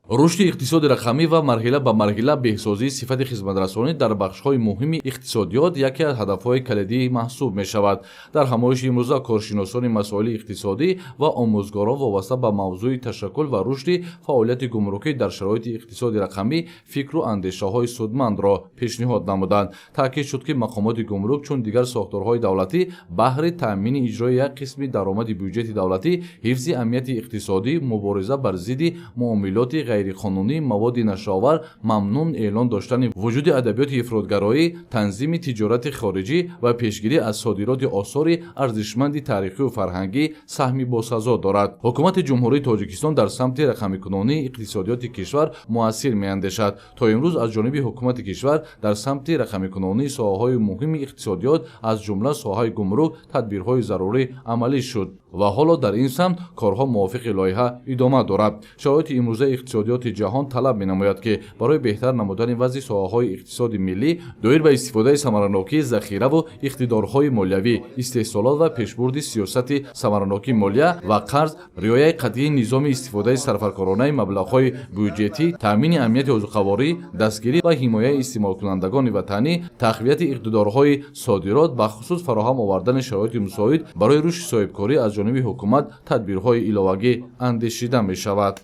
Рушди иқтисоди рақамӣ ва марҳила ба марҳила беҳсозии сифати хизматрасонӣ дар бахшҳои муҳими иқтисодиёт яке аз ҳадафҳои калидӣ маҳсуб мешавад. Дар ҳамоиши имрӯза коршиносони масоили иқтисодӣ ва омӯзгорон вобаста ба мавзӯи ташаккул ва рушди фаъолияти гумрукӣ дар шароити иқтисоди рақамӣ фикру андешаҳои судмандро пешниҳод намуданд. Таъкид шуд, ки мақомоти гумрук, чун дигар сохторҳои давлатӣ, баҳри таъмини иҷрои як қисми даромади бюҷети давлатӣ, ҳифзи амнияти иқтисодӣ, мубориза бар зидди муомилоти ғайриқонунии маводи нашъаовар, мамнӯъ эълон доштани вуҷуди адабиёти ифротгароӣ, танзими тиҷорати хориҷӣ ва пешгирӣ аз содироти осори арзишманди таърихию фарҳангӣ саҳми босазо дорад. Ҳукумати Ҷумҳурии Тоҷикистон дар самти рақамикунонии иқтисодиёти кишвар муассир меандешад. То имрӯз аз ҷониби ҳукумати кишвар дар самти рақамикунонии соҳаҳои муҳими иқтисодиёт, аз ҷумла соҳаи гумрук, тадбирҳои зарурӣ амалӣ шуд ва ҳоло дар ин самт корҳо мувофиқи лоиҳа идома дорад. Шароити имрӯзаи иқтисодиёти ҷаҳон талаб менамояд, ки барои беҳтар намудани вазъи соҳаҳои иқтисоди миллӣ доир ба истифодаи самаранокии захираву иқтидорҳои молиявӣ, истеҳсолот ва пешбурди сиёсати самаранокии молия ва қарз, риояи қатъии низоми истифодаи сарфакоронаи маблағҳои бюҷетӣ, таъмини амнияти озуқаворӣ, дастгирӣ ва ҳимояи истеъмолкунандагони ватанӣ, тақвияти иқтидорҳои содирот, бахусус фароҳам овардани шароити мусоид барои рушди соҳибкорӣ аз ҷониби ҳукумат тадбирҳои иловагӣ андешида мешавад.